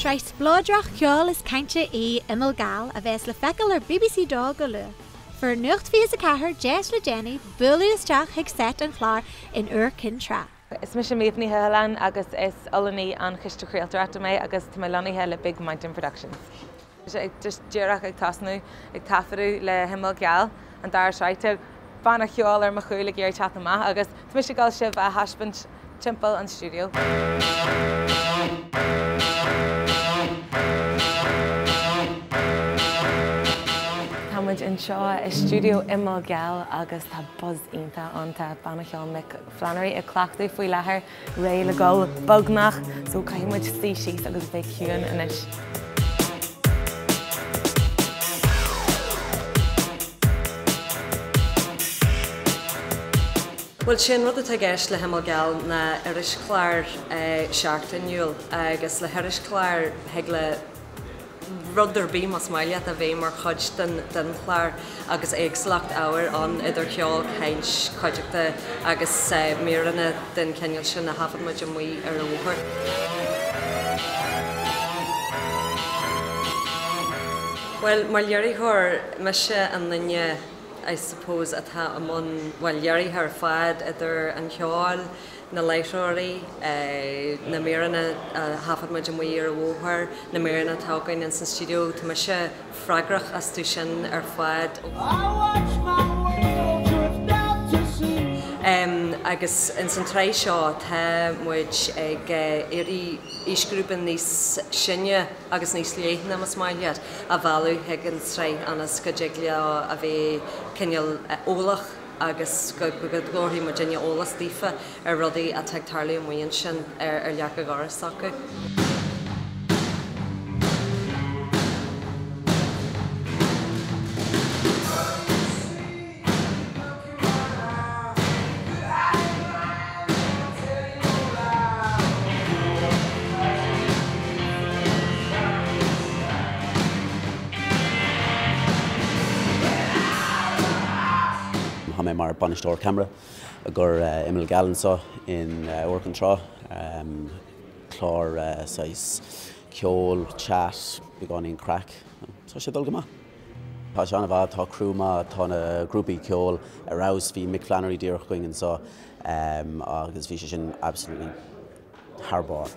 Sraith spleodrach ceoil is cainte í Imeall Geal a bheas le feiceáil ar bbc 2 go luath. Fuair Nuacht 24 deis le déanaí bualadh isteach chuig seit an chláir in Iúr Cinn Trá. Is mise Méabh Ní Thuathaláin agus is Ollúnaí an Chiste Craoltóireachta mé agus tá mé lonnaithe le Big Mountain Productions. Tá just díreach ag tosnú ag taifeadadh le hImeall Geal, an dara sraith. Tá banna cheoil ar mo chúl ag iarraidh teacht amach agus tá mise ag dul sibh a thaispeáint timpeall an stiúideo. Tá muid anseo i stiúideo Imeall Geal agus tá buzz iontach ann. Tá banna cheoil Mick Flannery ag cleachtadh faoi láthair. Réidh le dul beagnach, so caithfidh muid suí síos agus bheith ciúin anois. Bhuel, sé an rud atá i gceist le hImeall Geal ná irischlár seachtainiúil agus le hirischlár thig le rud ar bith, más maith leat, a bheith mar chuid den chlár agus éagsúlacht ábhair ann, idir cheol, chaint, chuideachta agus míreanna den chineál sin a thaifead muid amuigh ar an bhóthar. Bhuel, mar léiritheoir, mise an duine, I suppose, atá i mbun, bhuel, léirithe ar fad, idir an cheol, na láithreoirí, na míreanna a thaifead muid amuigh ar an bhóthar, na míreanna atá againn ins an stiúideo, tá mise freagrach astu sin ar fad. Agus ins an tsraith seo tá muid ag iarraidh aoisghrúpa níos sine agus níos leithne, más maith leat, a mhealladh chuig an tsraith ionas go dtig leo a bheith cineál eolach agus go dtabharfaidh muidinne eolas daofa ar rudaí atá ag tarlú amuigh ansin ar leac an dorais s'acu. Tá mé mar bainisteoir ceamara i gcomhair Imeall Geal anseo in Iúr Chinn Trá. Clár saghas ceol, chat, beagáinín craic. Tá sé ag dul go maith. Tá sé an-mhaith, tá criú maith, tá na grúpaí ceoil ar fheabhas. Bhí Mick Flannery díreach againn anseo agus bhí sé sin absolutely thar barr.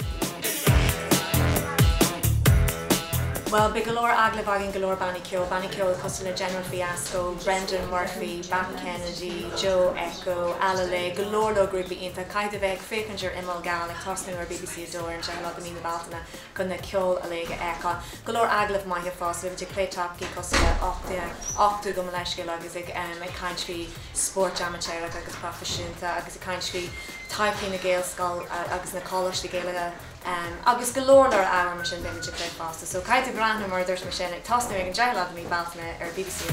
Bhuel, beidh go leor agallamh againn, go leor bannaí ceoil, bannaí ceoil cosúil le General Fiasco, Brendan Murphy, Pat Kennedy, Joe Echo, Alale, go leor leor grúpaí iontach. Caithfidh tú bheith ag féachaint ar Imeall Geal ag tosnú ar bbc 2 ar an 10ú lá de mí na Bealtaine chun na ceol uilig a fheiceáil. Go leor agallamh maithe fosta, beidh muid ag plé topaicí cosúil le uchtú, gabh mo leithscéal agus ag caint faoi spórt amaitéarach agus proifisiúnta agus ag caint faoi todhchaí na Gaelscoil agus na coláistí Gaelacha agus go leor leor ábhar mar sin beidh muid ag plé fosta. So caithfidh tú breathnú mar a dúirt mé sin ag tosnú ag an 10ú lá de mí Bealtaine ar bbc 2.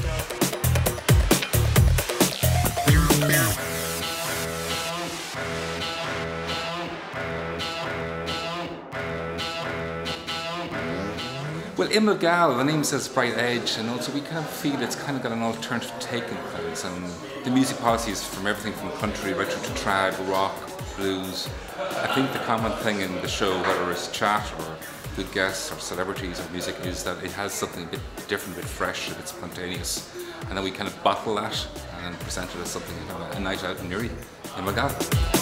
Well, Imeall Geal, the name says Bright Edge, and also we kind of feel it's kind of got an alternative take on things. And the music policy is from everything from country right through to trad, rock, blues. I think the common thing in the show, whether it's chat or good guests or celebrities or music, is that it has something a bit different, a bit fresh, a bit spontaneous. And then we kind of bottle that and present it as something, you know, a night out in Newry, in Magal.